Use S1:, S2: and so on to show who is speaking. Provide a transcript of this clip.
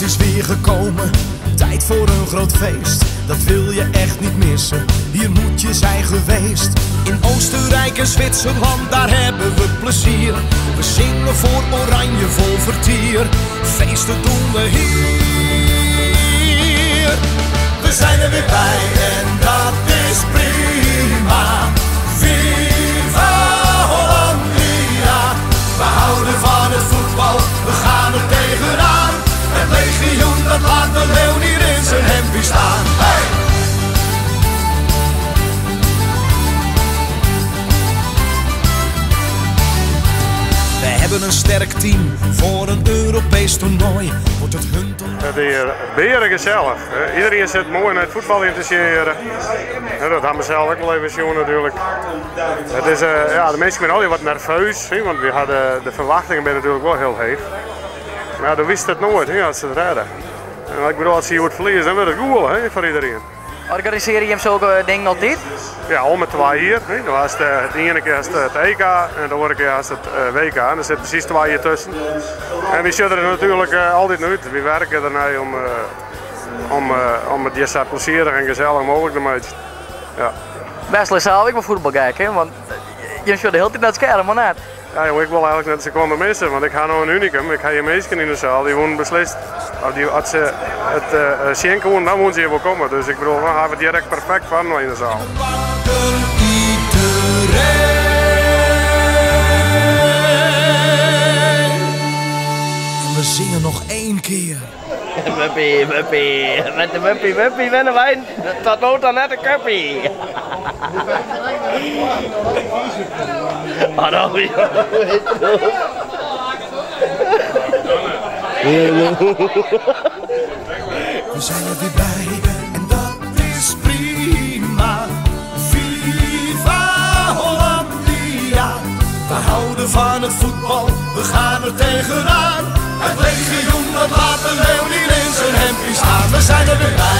S1: is weer gekomen, tijd voor een groot feest. Dat wil je echt niet missen, hier moet je zijn geweest. In Oostenrijk en Zwitserland, daar hebben we plezier. We zingen voor Oranje vol vertier, feesten doen we hier. We zijn er weer bij en dat is prima. Viva Hollandia, we houden van het voetbal, we gaan er tegenaan. Het legioen dat laat de leeuw hier in zijn hempie staan. Hey! We hebben een sterk team voor een Europees toernooi. Wordt het hun toernooi?
S2: Het is hier berengezellig. Iedereen zit mooi naar het voetbal in te zien. Ja, dat hebben we zelf ook wel even zien natuurlijk. Het is, ja, de mensen zijn altijd wat nerveus, hè, want we hadden, de verwachtingen zijn natuurlijk wel heel heef. Maar ja, dan wist het nooit hè, als ze het redden. En ik bedoel, als ze het verliezen, dan wordt het goed hè, voor iedereen.
S3: Organiseer je hem zulke dingen altijd?
S2: Ja, om het 2 jaar. Hè. Dan was het, de ene keer is het EK en de andere keer is het WK. En er zit precies 2 jaar tussen. En we zitten er natuurlijk altijd uit. We werken ernaar om het zo plezierig en gezellig mogelijk te maken. Ja.
S3: Best wel zelf ik wel voetbal kijken, hè? Want je zit de hele tijd naar het scherm, maar net.
S2: Ja, joh, ik wil eigenlijk net een seconde missen, want ik ga nou een unicum. Ik ga hier mensen in de zaal, die wonen beslist. Als ze het zien kunnen, dan moeten ze hier wel komen. Dus ik bedoel, dan hebben we het direct perfect van in de zaal.
S1: En we zingen nog 1 keer.
S4: Wuppie, wuppie, met de wuppie, wuppie winnen wij tot nu toe net een kuppie. Hallo, joh.
S1: We zijn er weer bij en dat is prima. Viva Hollandia. We houden van het voetbal, we gaan er tegenaan. Het legioen dat laat de leeuw niet in zijn hempie staan. We zijn er weer bij.